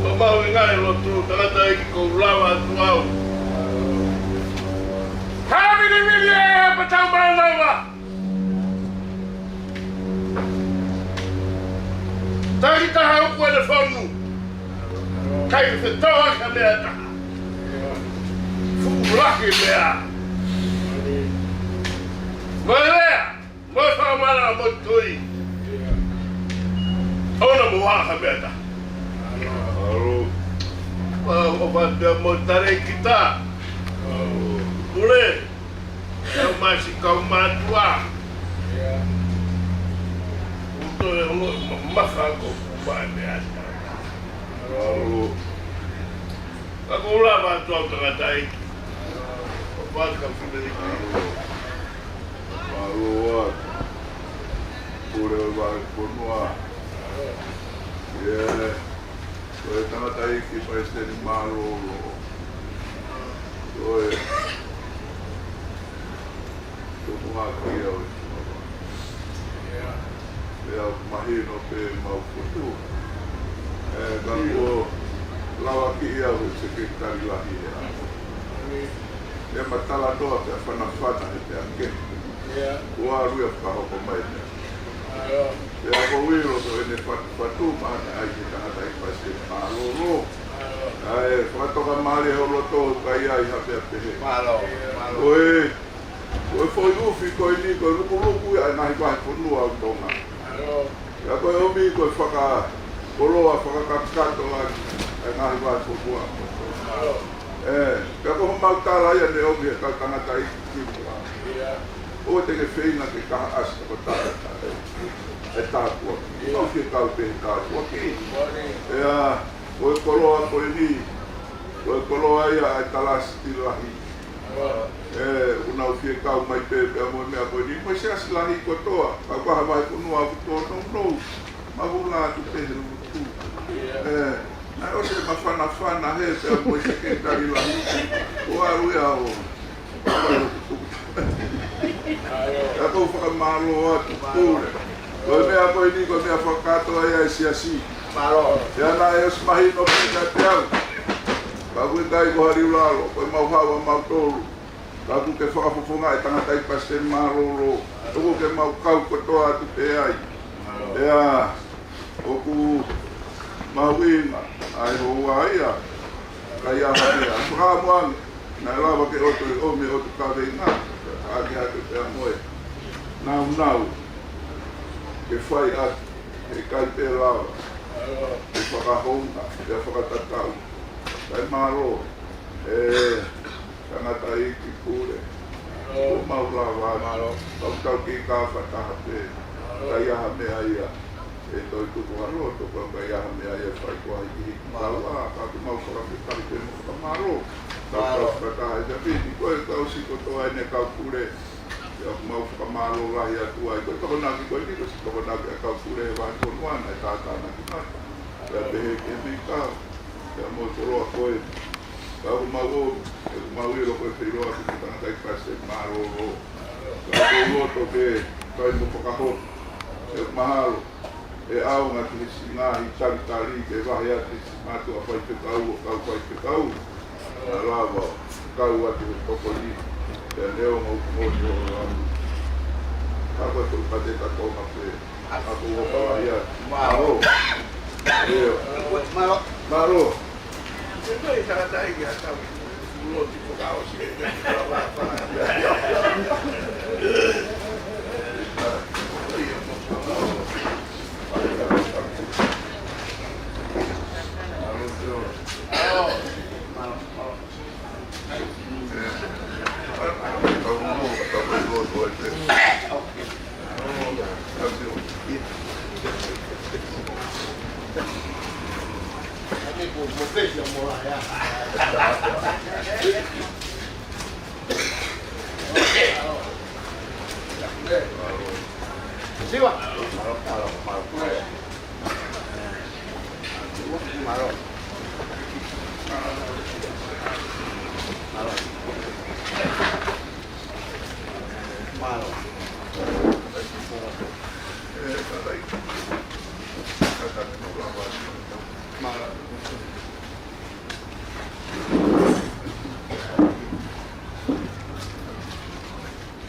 Ko mau e ngaahi lotu, tangata i ko lava atu au. Haʻa vili vili e patau mai lava. Taki taha uku ʻene fonu. Kai ke fetoa ka meʻa taha. Fuʻu laki meʻa. Mo e lea. Mo e fakamana mo tui. ʻOna mo ha ha meʻa taha. Alo. ʻO, ʻo fatu mo tare kita. Mule. Kau masi kau matua. Uto e ongo ma-, mafako mai meʻa taha. Alo. Ka ko lava atu au tangata i. ʻO fatu ka fune i. Mālō atu. Pule ʻo e vahefonua. ʻIo. Ko e tangataʻeiki palesiteni mālōlō. Ko e tukuhaki au e tukuhaki. Pea mahino pē mau fotu. ʻE, ka kuo lava ki au he sekelitali lahi ʻe au. ʻE matala noa pea fanafana he pea ke. ʻIo. Kuo alu ia fakahoko mai pea. ʻIo. Pea ko Uilo ko ʻene fatufatu maʻana ai he tangataʻeiki palesiteni mālōlō. ʻIo. ʻAi, fakatoka mali ho loto ka ʻi ai ha pea pehē. Mālō, mālō. Ko e, ko e foʻi ʻufi ko eni, ko e lukuluku ia ʻa e ngaahi vahefonua ʻo Tonga. Mālō. Pea ko e ʻomi ko e fakakoloa, fakakakato ʻaki ʻa e ngaahi vahefonua. ʻE, pea ko homau tala ia ne ʻomi he kau tangataʻeiki kimuʻa. ʻOua te ke feinga ke kahaʻasi ko tangata ʻe tāpuaki. ʻOua ke kau pē he tāpuaki. ʻIo, ko e koloa ko eni, ko e koloa ia ʻa e talasi lahi. ʻE, ʻoku nau fie kau mai pē pea mo e meʻa ko eni, mo e siasi lahi kotoa, ka ko ha vahefonua ʻoku tōnounou, mahulu atu pē he lotu. ʻE, naʻe ʻosi e mafanafana he pea mo e sekelitali lahi, ko au ia ʻo. Ka ʻoku ou fakamālō atu, Pule. Ko e meʻa ko eni, ko e meʻa fakakātoa ia ʻa e siasi. Mālō. Pea naʻe ʻosi mahino pē kiate au. Ka ʻoku ʻikai ko ha liu lalo, ko e mau haʻu ʻa mautolu. Ka ʻoku ke fakafofongaʻi e tangataʻeiki palesiteni mālōlō. ʻOku ke mau kau kotoa atu pē ai. Pea ʻoku mahuʻinga ʻa e houa ia, ka ʻi ai ha meʻa. Fakaʻamu ange, naʻe lava ke ʻoto e ʻomi ʻotu kaveinga, ʻa ke hake pea mo e nāunau ke fai atu, he ʻikai pē lava ke fakahounga, pea fakatatau. Kae mālō, ʻe, tangataʻeiki Pule. Mālō. Ko mau lava. Mālō. Kau tau ki ka fakataha pē. Mālō. Ka ʻi ai ha meʻa ia ʻe toe tuku ʻa loto, ka ʻi ai ha meʻa ia fai ko ai ki he. Mālō. Kau ʻa, ka ʻoku mau fakafetaʻi pē mo fakamālō. Kau tau. Mālō. Fakataha ʻi he piti, ko e kau siko toa ʻene kau Pule. ʻIo, mau fakamālō lahi atu ai. Ko e tokonaki ko eni, ko e tokonaki ʻa e kau Pule he vahefonua, naʻe tātānaki mai. Pea pehē ki he mei kau. Pea mo e koloa ko ē. Ka ʻoku mau ō, ʻoku mau ʻilo ko e feʻiloaki ki he tangataʻeiki palesiteni mālōlō. Ka ʻoku ou loto ke kai mo fakahoto. ʻE mahalo ʻe ʻaonga ki he siʻi ngaahi talitali ke vahe atu e siʻi mātuʻa faifekau ʻo kau faifekau. Naʻa lava kau atu he tokoni. Pea neongo ʻoku moni ʻo lava. Ka ko e tuʻu pate ka tonga pē. Ako ua pala ia. Mālō. Mālō. Mālō. Mālō.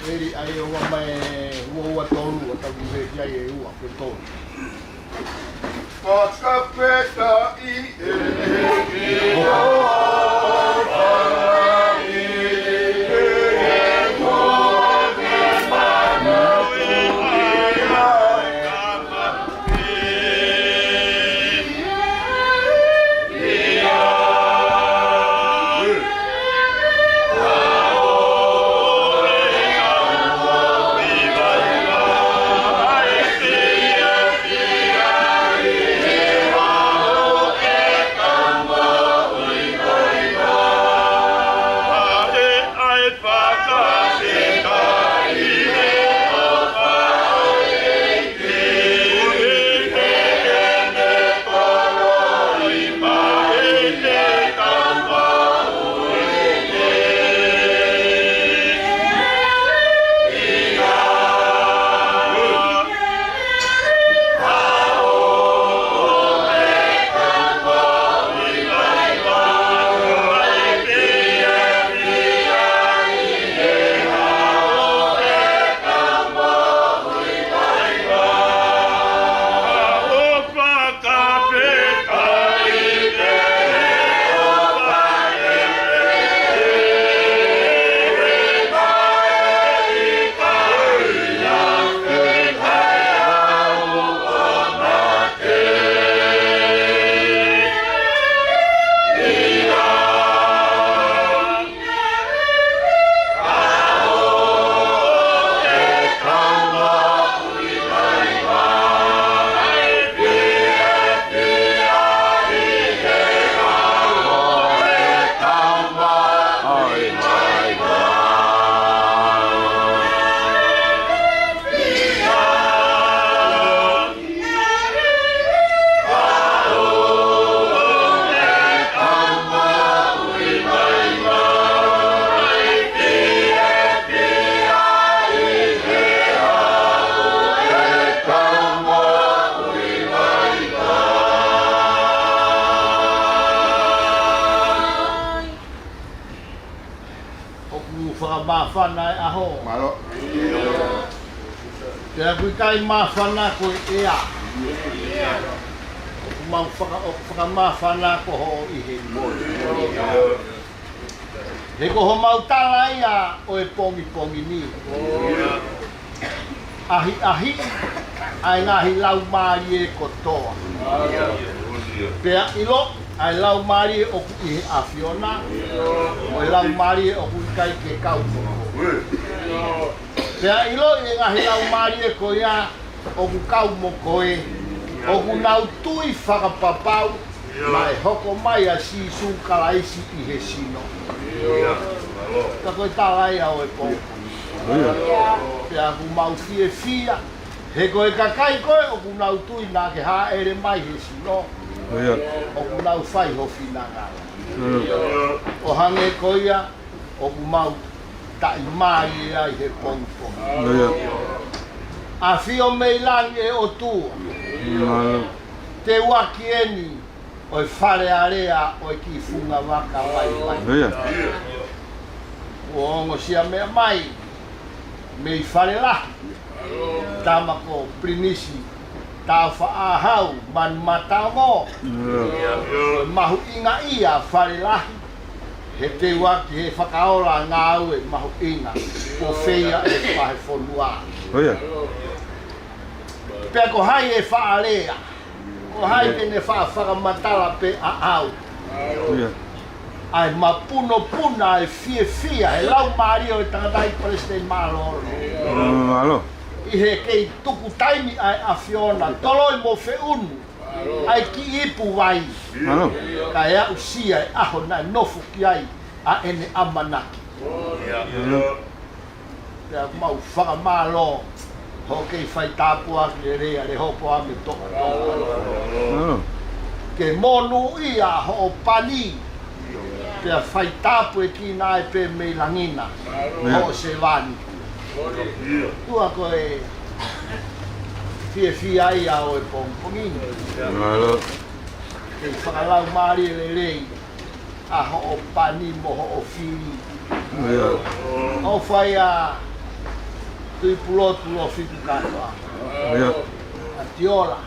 Eli ʻa e ua mai, ua ua tolu, ua tau ki he ai e ua, ko e tolu. Fakafetaʻi ʻEiki ʻo fānau. Māfana e ʻaho. Mālō. Pea ʻoku ʻikai māfana ko e ʻea. ʻOku mau faka-, ʻoku fakamāfana ko hoʻo ʻi heni. He ko homau tala ia ʻo e pongipongi ni. ʻAhiʻahiʻi ʻa e ngaahi laumālie kotoa. Pea ʻiloʻi ʻa e laumālie ʻoku ʻi he ʻAfiona, mo e laumālie ʻoku ʻikai ke kau mo koe. Pea ʻiloʻi e ngaahi laumālie ko ia ʻoku kau mo koe, ʻoku nau tui fakapapau naʻe hoko mai ʻa Sīsū Kalaisi ʻi he sino. Ka ko e tala ia ʻo e pongipongi. Pea ʻoku mau fiefia, he ko e kakai ko ē ʻoku nau tui naʻa ke hāʻele mai he sino, ʻoku nau fai ho finangalo. ʻO hangē ko ia, ʻoku mau taʻimālie ai he pongipongi. ʻAfio mei langi ʻe ʻOtua, teuaki eni ʻo e Fale Alea ʻo e kiʻi funga vaka vaivai. Kuo ongosia meʻa mai mei Fale Lahi, tama ko Pilinisi Tāufaʻāhau Manumataongo. Ko e mahuʻinga ia Fale Lahi, he teuaki he fakaola ngāue mahuʻinga kuo feia ʻe he vahefonua. Pea ko hai ʻe faʻa lea? Ko hai te ne faʻa fakamatala pē ʻaʻau ʻa e mapunopuna ʻa e fiefia he laumālie ʻo e tangataʻeiki Palesiteni Mālōlō. ʻI he kei tuku taimi ʻa e ʻAfiona, toloi mo feʻunu ʻa e kiʻi ipu vai, kae aʻusia e ʻaho naʻe nofo ki ai ʻa ʻene ʻamanaki. Pea mau fakamālō hoʻo kei fai tāpuaki lelei ʻa Lehōpoame Toʻotoʻo. Ke monūʻia hoʻo pani, pea fai tāpuekina ai pē mei langi na hoʻo sevāniti. ʻOtua, ko e fiefia ia ʻo e pongipongi ni. Kei fakalaumālie lelei ʻa hoʻo pani mo hoʻo fili. ʻO fai ʻa Tuʻipulotu Lofitukatoa, ʻa Tiola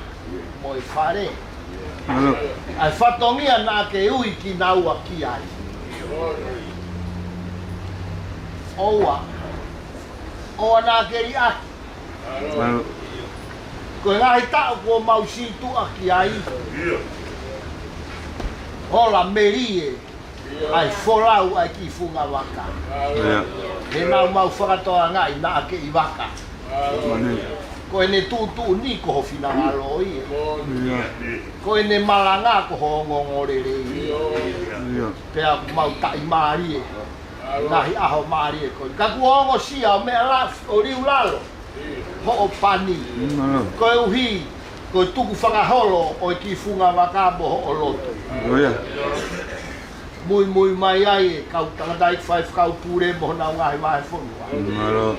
mo e fale, ʻa e fatongia naʻa ke ui kinaua ki ai. ʻOua, ʻoua naʻa ke liʻaki. Ko e ngaahi taʻu kuo mau sītuʻa ki ai, ola melie ʻa e folau ʻa e kiʻi funga vaka. He naʻa mau fakatokangaʻi naʻa ke ʻi vaka. Ko ʻene tuʻutuʻuni ko ho finangalo ia. Ko ʻene malanga ko ho ongoongolelei. Pea mau taʻimālie ngaahi ʻaho mālie ko ē. Ka kuo ongosia ʻo meʻa lafi ʻo liu lalo hoʻo pani. Koeʻuhi ko e tukufakaholo ʻo e kiʻi funga vaka mo hoʻo lotu. Muimui mai ai e kau tangataʻeiki faifekau pule mo honau ngaahi vahefonua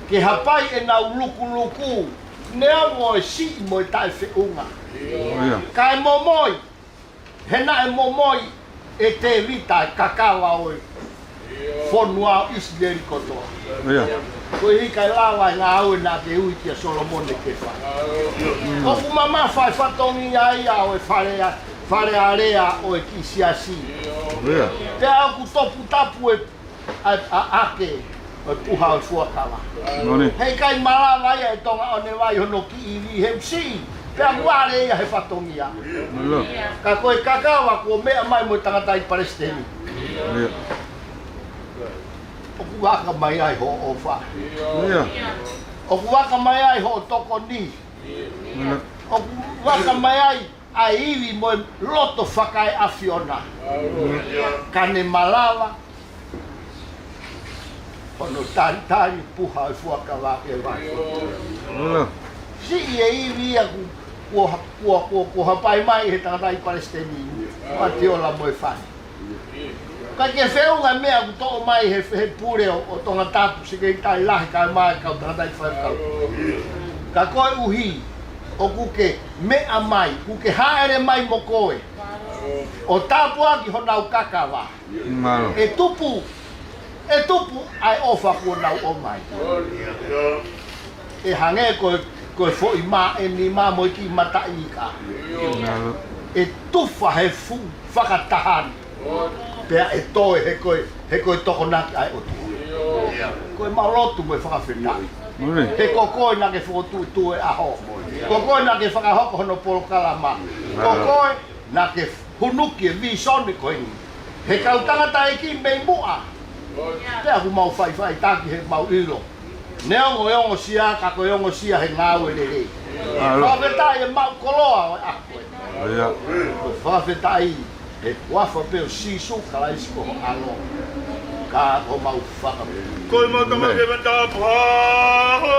ke hapai ʻenau lukuluku, neongo e siʻi mo e taʻefeʻunga, kae momoi. He naʻe momoi ʻe Tēvita e kakava ʻo e fonua ʻo ʻIsileli kotoa. Ko e ʻikai lava e ngāue naʻa ke ui kia Solomone ke fai. ʻOku mamafa e fatongia ia ʻo e fale, fale alea ʻo e kiʻi siasi. Pea ʻoku toputapu e ʻa, ʻa, ʻake ʻo e puha ʻo e fuakava. He ʻikai malava ia ʻe Tonga ʻo ne vai hono kiʻi ivi he usi. Pea ʻoku vale ia he fatongia. Ka ko e kakava kuo meʻa mai mo e tangataʻeiki palesiteni, ʻoku vaka mai ai hoʻo ʻofa. ʻOku vaka mai ai hoʻo tokoni. ʻOku vaka mai ai ʻa e ivi mo e loto fakaeʻafiona. Ka ne malava hono talitali puha ʻo e fuakava ke vai. Siʻi e ivi ia kuo, kuo, kuo, kuo hapai mai he tangataʻeiki palesiteni, ʻa Tiola mo e fale. Ka ke feʻunga meʻa kuo toʻo mai he, he pule ʻo, ʻo Tongatapu, sekelitali lahi kae ʻumaʻā e kau tangataʻeiki faifekau. Ka koeʻuhi ʻoku ke meʻa mai, ʻoku ke hāʻele mai mo koe ʻo tāpuaki honau kakava. ʻE tupu ʻE tupu ʻa e ʻofa kuo nau ʻomai. ʻE hangē ko e, ko e foʻi mā ʻe nima mo e kiʻi mataʻi ika. ʻE tufa he fuʻu fakataha ni. Pea ʻe toe he ko e, he ko e tokonaki ʻa e ʻOtua. Ko e mau lotu mo e fakafetaʻi. He ko koe naʻa ke fokotuʻutuʻu e ʻaho. Ko koe naʻa ke fakahoko hono polokalama. Ko koe naʻa ke hunuki e visone ko eni. He kau tangataʻeiki mei muʻa. Pea ʻoku mau faʻifaʻitaki he mau ʻilo. Neongo e ongosia, ka ko e ongosia he ngāue lelei. Fakafetaʻi e mau koloa ʻo e ʻaho ko eni. Fakafetaʻi he huafa pē ʻo Sīsū Kalaisi ko ho ʻAlo. Ka ko homau fakafetaʻi. Ko e mau tamake matapaho.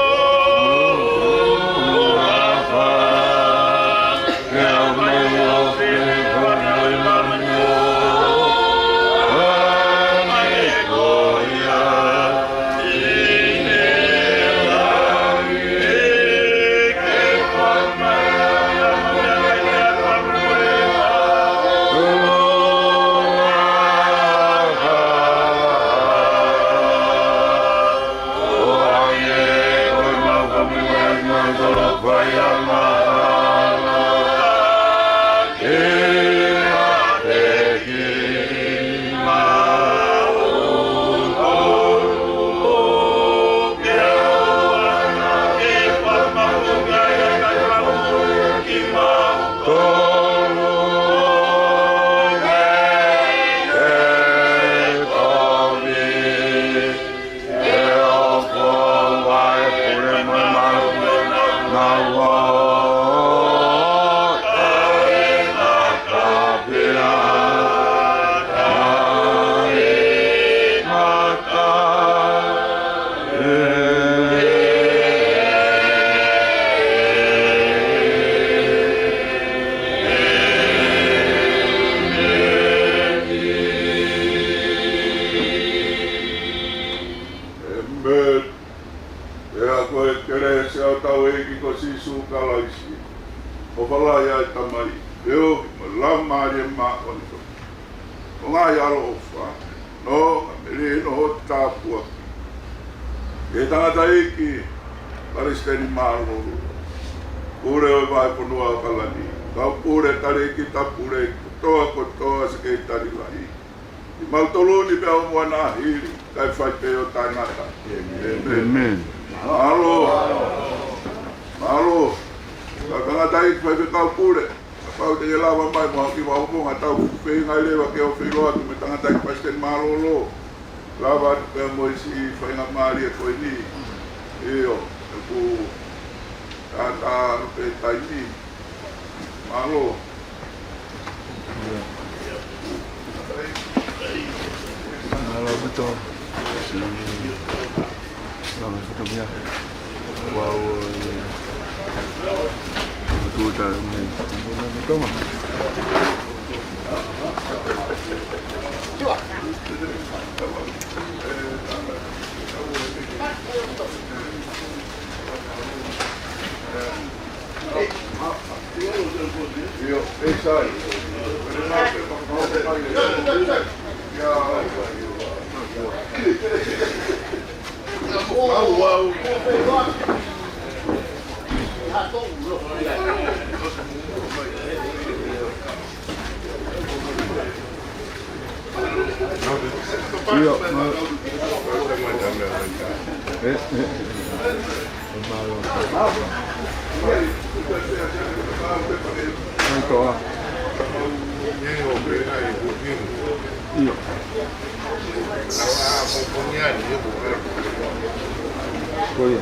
ʻĒmeni. Pea ko e kelesi ʻa hotau ʻEiki ko Sīsū Kalaisi, ʻofa lahi ʻa e Tamai, feohi mo e Laumālie Māʻoniʻoni, ko e ngaahi ʻaloʻofa, nonga, melino, ʻo tāpuaki ki he tangataʻeiki Palesiteni Mālōlō, Pule ʻo e Vahefonua ʻAokalani, kau pule, talēkita pule kotoa, kotoa, sekelitali lahi, kimautolu ni pea ʻo muʻa na hili, kae fai pē ʻo taʻengata. ʻĒmeni. Mālō. Mālō. Ka tangataʻeiki faifekau pule, kapau te ke lava mai mo ha kiʻi vavonga tau feinga leva ke ʻo feʻiloaki mo e tangataʻeiki Palesiteni Mālōlō. Lava atu pea mo e siʻi faingamālie ko eni. ʻIo, ʻoku tātā pē taimi. Mālō. Mālō ʻaupito. Mālō ʻaupito. Wow. Tuta mai. Mālō ʻaupito. ʻIo, ma- ʻE, ʻe. Mālō. Mālō. ʻIo. Ko ia.